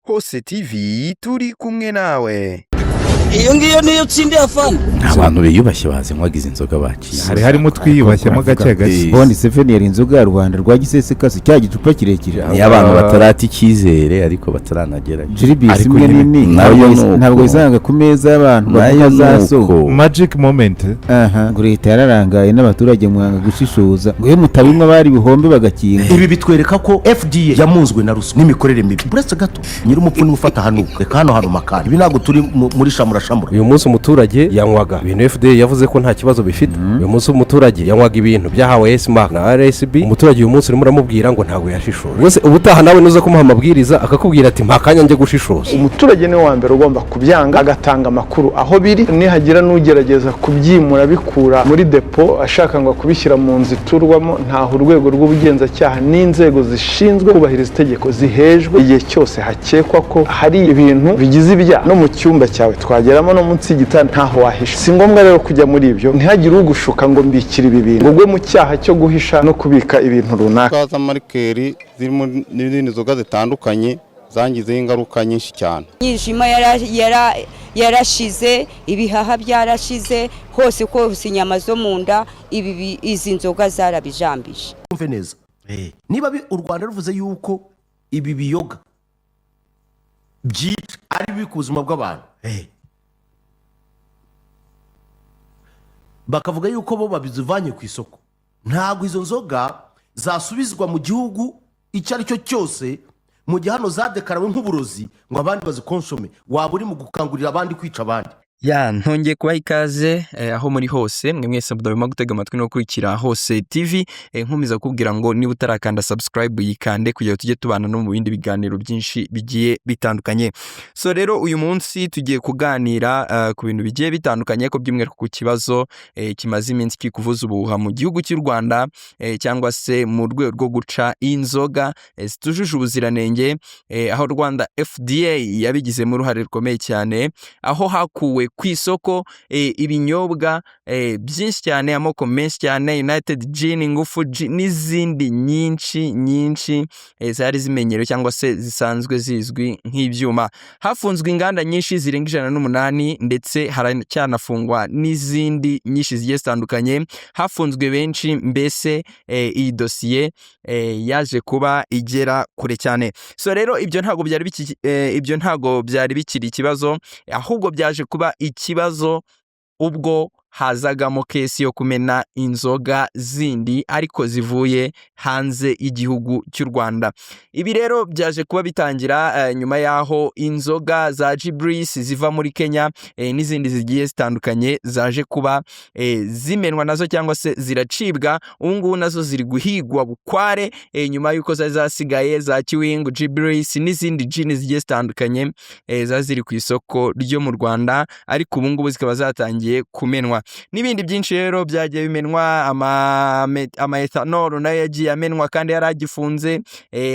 Hose TV, turi kumwe nawe. Iyo ngiyo niyo utsindiye, afande. Abantu biyubashye bazinywaga izi nzoga baciye. Hari harimo twiyubashyemo gake gake. Bond Seven yari inzoga ya rubanda rwa giseseka, cya gicupa kirekire. Niyo abantu batarata icyizere ariko bataranagera. Jiribisi Ariko imwe nyine nini nayo ntabwo ni uko. Ntabwo wisanga ku meza y'abantu Nayo bavuga za ni so. uko. Magic moment. Aha ngo leta yararangaye n'abaturage mwanga gushishoza, ngo iyo mutabinywa bari bihombe bagakinga. Ibi bitwereka ko FDA yamunzwe na ruswa n'imikorere mibi. Uretse gato, nyir'umupfu niwe ufata hanuka. Reka hano hantu makara, ibi ntabwo turi muri shamura shamura. Uyu munsi umuturage yanywaga ibintu FDA yavuze ko nta kibazo bifite. Uyu munsi umuturage yanywaga ibintu byahawe S Mark na RSB. Umuturage uyu munsi urimo uramubwira ngo ntabwo yashishoje. Rwose ubutaha nawe nuza kumuha amabwiriza, akakubwira ati: "Mpa akanya njye gushishoza." Umuturage niwe wa mbere ugomba kubyanga, agatanga amakuru aho biri. Nihagira n'ugerageza kubyimura, bikura muri depo, ashaka ngo kubishyira mu nzu iturwamo, ntaho urwego rw'ubugenzacyaha n'inzego zishinzwe kubahiriza itegeko zihejwe. Igihe cyose hakekwa ko hari ibintu bigize ibyaha, no mu cyumba cyawe twageramo, no munsi y'igitanda, ntaho wahisha. Si ngombwa rero kujya muri ibyo. Ntihagire ugushuka ngo mbikire ibi bintu, ngo ugwe mu cyaha cyo guhisha no kubika ibintu runaka. Inzoga z'ama liqueur zirimo n'izindi nzoga zitandukanye zangizeho ingaruka nyinshi cyane. Imyijima yarashize, ibihaha byarashize, hose kose, inyama zo mu nda, izi nzoga zarabijambije. Umve neza, niba u Rwanda ruvuze yuko ibi biyoga byica, ari bibi ku buzima bw'abantu, bakavuga yuko bo babizivanye ku isoko, ntabwo izo nzoga zasubizwa mu gihugu icyo ari cyo cyose mu gihe hano zadekarawe nk'uburozi ngo abandi bazikonsome. Waba uri mu gukangurira abandi kwica abandi. Ya, ntongeye kubaha ikaze aho muri hose, mwe mwese mudahwema gutega amatwi no gukurikira Hose TV. Nkomeza kukubwira ngo niba utarakanda subscribe, yikande kugira ngo tujye tubana no mu bindi biganiro byinshi bigiye bitandukanye. So rero uyu munsi tugiye kuganira ku bintu bigiye bitandukanye, ko by'umwihariko ku kibazo kimaze iminsi kiri kuvuza ubuhuha mu gihugu cy'u Rwanda, cyangwa se mu rwego rwo guca inzoga zitujuje ubuziranenge, aho Rwanda FDA yabigizemo uruhare rukomeye cyane, aho hakuwe ku isoko ibinyobwa byinshi cyane, amoko menshi cyane: United Gin, Ingufu Gin n'izindi nyinshi nyinshi zari zimenyerewe cyangwa se zisanzwe zizwi nk'ibyuma. Hafunzwe inganda nyinshi zirenga 108, ndetse haracyanafungwa n'izindi nyinshi zigiye zitandukanye. Hafunzwe benshi mbese. Iyi dosiye yaje kuba igera kure cyane. So rero ibyo ntabwo byari bikiri ikibazo, ahubwo byaje kuba ikibazo ubwo hazagamo case yo kumena inzoga zindi ariko zivuye hanze y'igihugu cy'u Rwanda. Ibi rero byaje kuba bitangira nyuma y'aho inzoga za Gibris ziva muri Kenya n'izindi zigiye zitandukanye zaje kuba zimenwa nazo cyangwa se ziracibwa. Ubu ngubu nazo ziri guhigwa bukware, nyuma y'uko zari zasigaye za Kiwingu, Gibris n'izindi gin zigiye zitandukanye zari ziri ku isoko ryo mu Rwanda, ariko ubu ngubu zikaba zatangiye kumenwa. N'ibindi byinshi rero byagiye bimenwa, ama ethanol nayo yagiye amenwa kandi yari agifunze.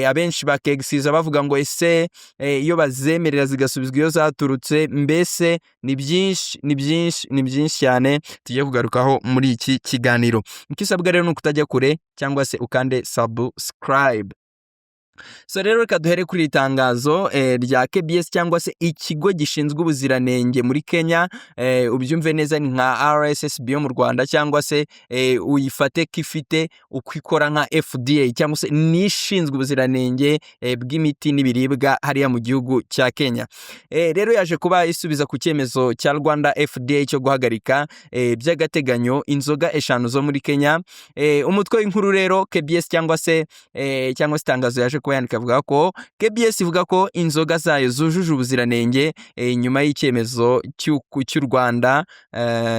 Abenshi bakegisiza bavuga ngo ese iyo bazemerera zigasubizwa iyo zaturutse? Mbese ni byinshi, ni byinshi, ni byinshi cyane tugiye kugarukaho muri iki kiganiro. Icyo usabwa rero ni ukutajya kure cyangwa se ukande subscribe. So rero reka duhere kuri iri tangazo rya KBS cyangwa se ikigo gishinzwe ubuziranenge muri Kenya. Ubyumve neza, ni nka RSSB yo mu Rwanda, cyangwa se uyifate ko ifite uko ikora nka FDA, cyangwa se n'ishinzwe ubuziranenge bw'imiti n'ibiribwa hariya mu gihugu cya Kenya. Rero yaje kuba isubiza ku cyemezo cya Rwanda FDA cyo guhagarika by'agateganyo inzoga eshanu zo muri Kenya. Umutwe w'inkuru rero, KBS cyangwa se itangazo yaje kuba yandika avuga ko KBS ivuga ko inzoga zayo zujuje ubuziranenge nyuma y'icyemezo cy'u Rwanda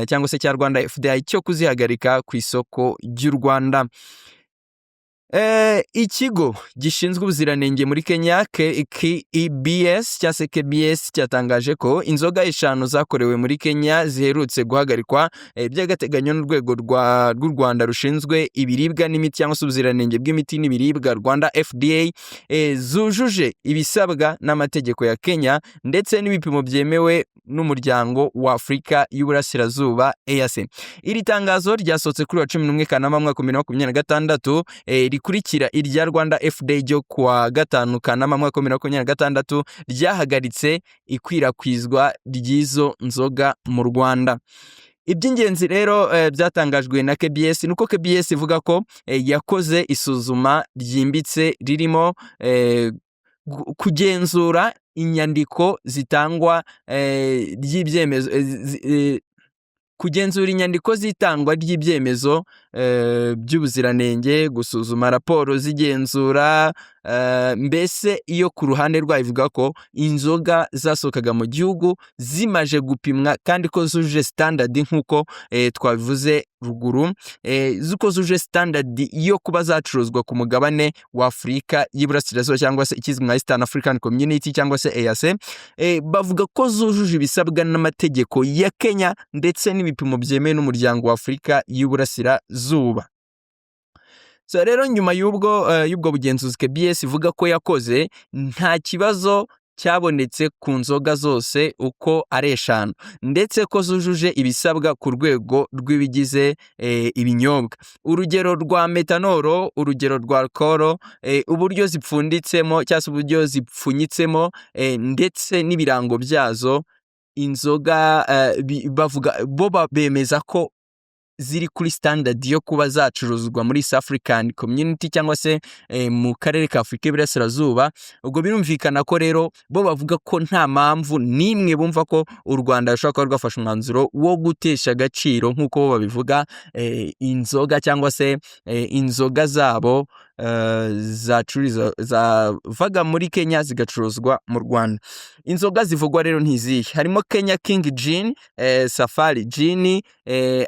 cyangwa se cya Rwanda FDA cyo kuzihagarika ku isoko ry'u Rwanda. Ikigo gishinzwe ubuziranenge muri Kenya, KEBS cyangwa se KBS, cyatangaje ko inzoga eshanu zakorewe muri Kenya ziherutse guhagarikwa by'agateganyo n'urwego rw'u Rwanda rushinzwe ibiribwa n'imiti cyangwa se ubuziranenge bw'imiti n'ibiribwa, Rwanda FDA, zujuje ibisabwa n'amategeko ya Kenya ndetse n'ibipimo byemewe n'umuryango wa Afurika y'Uburasirazuba, EAC. Iri tangazo ryasohotse kuri wa 11 Kanama mwaka wa 2026. Rikurikira irya Rwanda FDA ryo kuwa 5 Kanama mwaka wa 2026 ryahagaritse ikwirakwizwa ry'izo nzoga mu Rwanda. Iby'ingenzi rero byatangajwe na KBS ni uko KBS ivuga ko yakoze isuzuma ryimbitse ririmo kugenzura inyandiko zitangwa ry'ibyemezo, kugenzura inyandiko z'itangwa ry'ibyemezo by'ubuziranenge, gusuzuma raporo z'igenzura. Mbese iyo ku ruhande rwayo ivuga ko inzoga zasohokaga mu gihugu zimaje gupimwa kandi ko zujuje standard nk'uko twabivuze ruguru, z'uko zujuje standard yo kuba zacuruzwa ku mugabane wa Afurika y'Iburasirazuba cyangwa se ikizwi nka Eastern African Community cyangwa se EAC. Bavuga ko zujuje ibisabwa n'amategeko ya Kenya ndetse n'ibipimo byemewe n'umuryango wa Afurika y'Iburasirazuba. So rero nyuma y'ubwo bugenzuzi KBS ivuga ko yakoze, nta kibazo cyabonetse ku nzoga zose uko ari eshanu, ndetse ko zujuje ibisabwa ku rwego rw'ibigize ibinyobwa, urugero rwa methanol, urugero rwa alcohol, uburyo zipfunditsemo cyangwa se uburyo zipfunyitsemo, ndetse n'ibirango byazo. Inzoga bavuga bo bemeza ko ziri kuri standard yo kuba zacuruzwa muri East African Community cyangwa se mu karere ka Afurika y'Iburasirazuba. Ubwo birumvikana ko rero bo bavuga ko nta mpamvu n'imwe bumva ko u Rwanda rushobora kuba rwafashe umwanzuro wo gutesha agaciro, nk'uko bo babivuga, inzoga cyangwa se inzoga zabo zavaga muri Kenya zigacuruzwa mu Rwanda. Inzoga zivugwa rero ntizihe? Harimo Kenya King Gin, Safari Gin,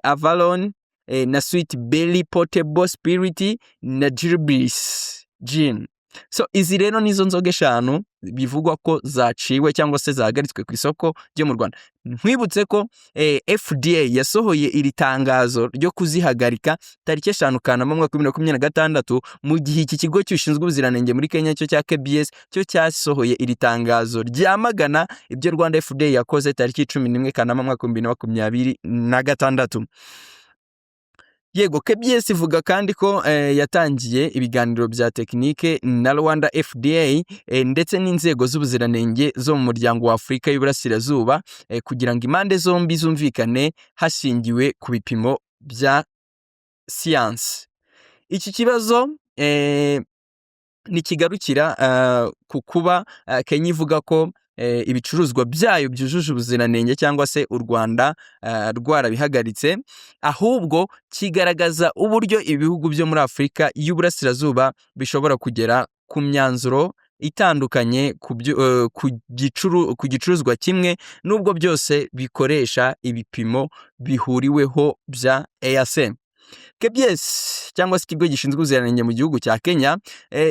Avalon na Sweet Berry Potable Spirit na Gilbey's Gin. So izi rero nizo nzoga eshanu bivugwa ko zaciwe cyangwa se zahagaritswe ku isoko ryo mu Rwanda. Nkwibutse ko FDA yasohoye iri tangazo ryo kuzihagarika tariki 5 Kanama mwaka wa 2026, mu gihe iki kigo gishinzwe ubuziranenge muri Kenya cyo cya KBS cyo cyasohoye iri tangazo ryamagana ibyo Rwanda FDA yakoze tariki 11 Kanama mwaka wa 2026. Yego, KBS ivuga kandi ko yatangiye ibiganiro bya tekinike na Rwanda FDA ndetse n'inzego z'ubuziranenge zo mu muryango wa Afurika y'Iburasirazuba kugira ngo impande zombi zumvikane hashingiwe ku bipimo bya siyansi. Iki kibazo ntikigarukira ku kuba Kenya ivuga ko ibicuruzwa byayo byujuje ubuziranenge cyangwa se u Rwanda rwarabihagaritse, ahubwo kigaragaza uburyo ibihugu byo muri Afurika y'Uburasirazuba bishobora kugera ku myanzuro itandukanye ku gicuruzwa kimwe, nubwo byose bikoresha ibipimo bihuriweho bya EAC. KBS cyangwa se ikigo gishinzwe ubuziranenge mu gihugu cya Kenya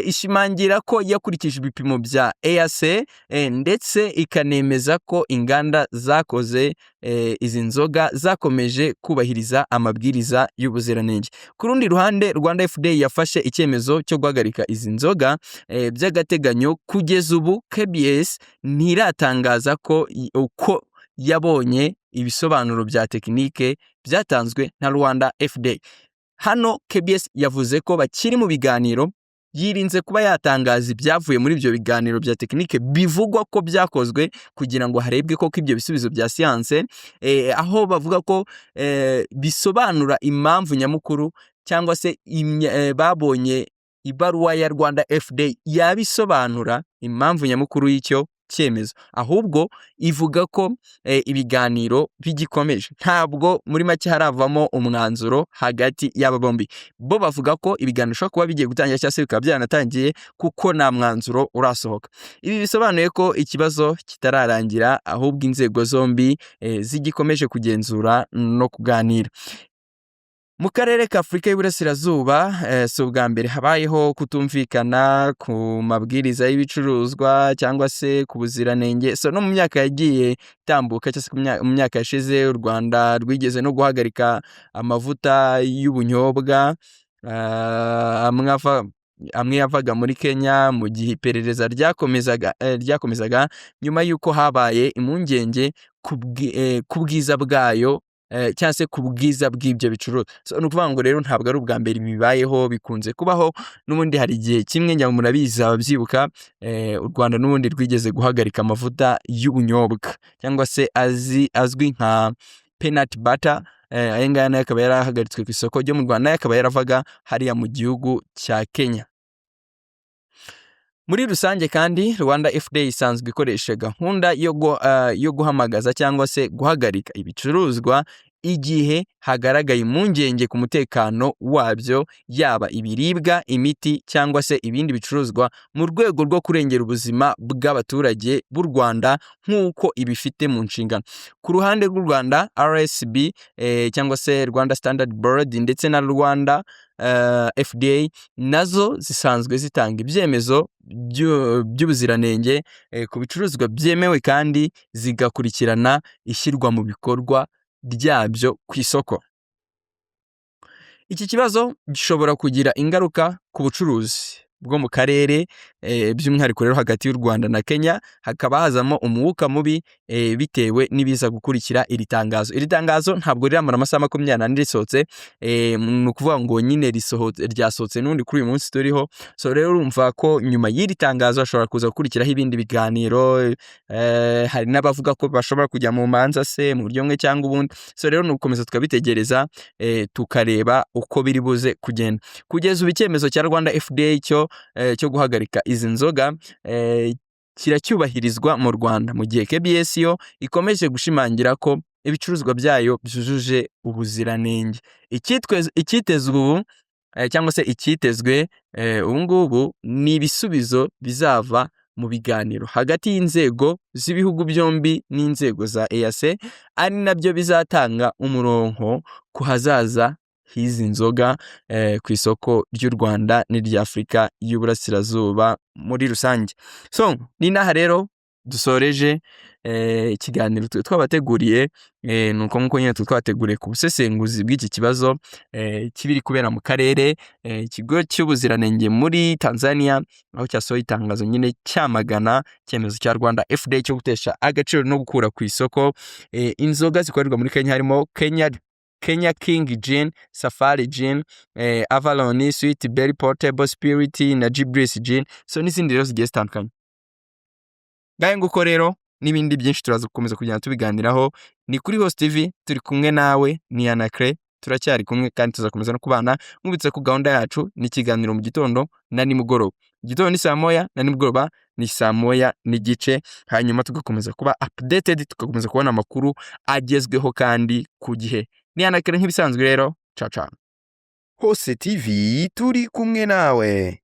ishimangira ko yakurikije ibipimo bya EAC, ndetse ikanemeza ko inganda zakoze izi nzoga zakomeje kubahiriza amabwiriza y'ubuziranenge. Ku rundi ruhande, Rwanda FDA yafashe icyemezo cyo guhagarika izi nzoga by'agateganyo. Kugeza ubu KBS ntiratangaza ko uko yabonye ibisobanuro bya tekinike byatanzwe na Rwanda FDA. Hano KBS yavuze ko bakiri mu biganiro, yirinze kuba yatangaza ibyavuye muri ibyo biganiro bya tekinike bivugwa ko byakozwe kugira ngo harebwe koko ibyo bisubizo bya siyanse, aho bavuga ko bisobanura impamvu nyamukuru cyangwa se babonye ibaruwa ya Rwanda FDA yabisobanura impamvu nyamukuru y'icyo cyemezo. Ahubwo ivuga ko ibiganiro bigikomeje, ntabwo muri make haravamo umwanzuro hagati y'aba bombi. Bo bavuga ko ibiganiro bishobora kuba bigiye gutangira cyangwa se bikaba byaranatangiye, kuko nta mwanzuro urasohoka. Ibi bisobanuye ko ikibazo kitararangira, ahubwo inzego zombi zigikomeje kugenzura no kuganira. Mu karere ka Afurika y'Iburasirazuba si ubwa mbere habayeho kutumvikana ku mabwiriza y'ibicuruzwa cyangwa se ku buziranenge. So no mu myaka yagiye itambuka cyangwa se mu myaka yashize, u Rwanda rwigeze no guhagarika amavuta y'ubunyobwa amwe yavaga muri Kenya mu gihe iperereza ryakomezaga nyuma y'uko habaye impungenge ku bwiza bwayo. cyangwa se ku bwiza bw'ibyo bicuruzwa. So, ni ukuvuga ngo rero ntabwo ari ubwa mbere bibayeho, bikunze kubaho n'ubundi. Hari igihe kimwe, njya murabizi ababyibuka, u Rwanda n'ubundi rwigeze guhagarika amavuta y'ubunyobwa cyangwa se azwi nka peanut butter. Aya ngaya nayo akaba yarahagaritswe ku isoko ryo mu Rwanda, nayo akaba yaravaga hariya mu gihugu cya Kenya. Muri rusange kandi, Rwanda FDA isanzwe ikoresha gahunda yo guhamagaza cyangwa se guhagarika ibicuruzwa igihe hagaragaye impungenge ku mutekano wabyo, yaba ibiribwa, imiti cyangwa se ibindi bicuruzwa, mu rwego rwo kurengera ubuzima bw'abaturage b'u Rwanda nk'uko ibifite mu nshingano. Ku ruhande rw'u Rwanda, RSB cyangwa se Rwanda Standard Board ndetse na Rwanda FDA nazo zisanzwe zitanga ibyemezo by'ubuziranenge ku bicuruzwa byemewe, kandi zigakurikirana ishyirwa mu bikorwa ryabyo ku isoko. Iki kibazo gishobora kugira ingaruka ku bucuruzi bwo mu karere, by'umwihariko rero hagati y'u Rwanda na Kenya, hakaba hazamo umwuka mubi bitewe n'ibiza gukurikira iri tangazo. Iri tangazo ntabwo riramara amasaha 24 risohotse, ni ukuvuga ngo nyine risohotse, ryasohotse n'ubundi kuri uyu munsi turiho. So rero urumva ko nyuma y'iri tangazo hashobora kuza gukurikiraho ibindi biganiro, hari n'abavuga ko bashobora kujya mu manza se mu buryo bumwe cyangwa ubundi. So rero ni ugukomeza tukabitegereza, tukareba uko biri buze kugenda. Kugeza ubu icyemezo cya Rwanda FDA cyo guhagarika izi nzoga kiracyubahirizwa mu Rwanda, mu gihe KBS yo ikomeje gushimangira ko ibicuruzwa byayo byujuje ubuziranenge. Icyitezwe ubu cyangwa se icyitezwe ubu ngubu ni ibisubizo bizava mu biganiro hagati y'inzego z'ibihugu byombi n'inzego za EAC, ari nabyo bizatanga umurongo ku hazaza h'izi nzoga ku isoko ry'u Rwanda n'irya Afurika y'Uburasirazuba muri rusange. So ni n'aha rero dusoreje ikiganiro twe twabateguriye. Ni uko nguko nyine twe twabateguriye ku busesenguzi bw'iki kibazo kibiri kubera mu karere, ikigo cy'ubuziranenge muri Tanzania aho cyasohoye itangazo nyine cyamagana icyemezo cya Rwanda FDA cyo gutesha agaciro no gukura ku isoko inzoga zikorerwa muri Kenya, harimo Kenya King Gin, Safari Gin, Avalon, Sweet Berry Portable Spirit na Gibris Gin, so n'izindi rero zigiye zitandukanye. Ngahe nguko rero, n'ibindi byinshi turaza gukomeza kugenda tubiganiraho. Ni kuri Host TV, turi kumwe nawe, ni Anacre, turacyari kumwe kandi tuzakomeza no kubana. Nkubitse ku gahunda yacu ni ikiganiro mu gitondo na nimugoroba. Igitondo ni saa 1 na nimugoroba ni saa 1:30, hanyuma tugakomeza kuba updated, tugakomeza kubona amakuru agezweho kandi ku gihe. Ni Anacre nk'ibisanzwe rero, ciao ciao. Hose TV, turi kumwe nawe.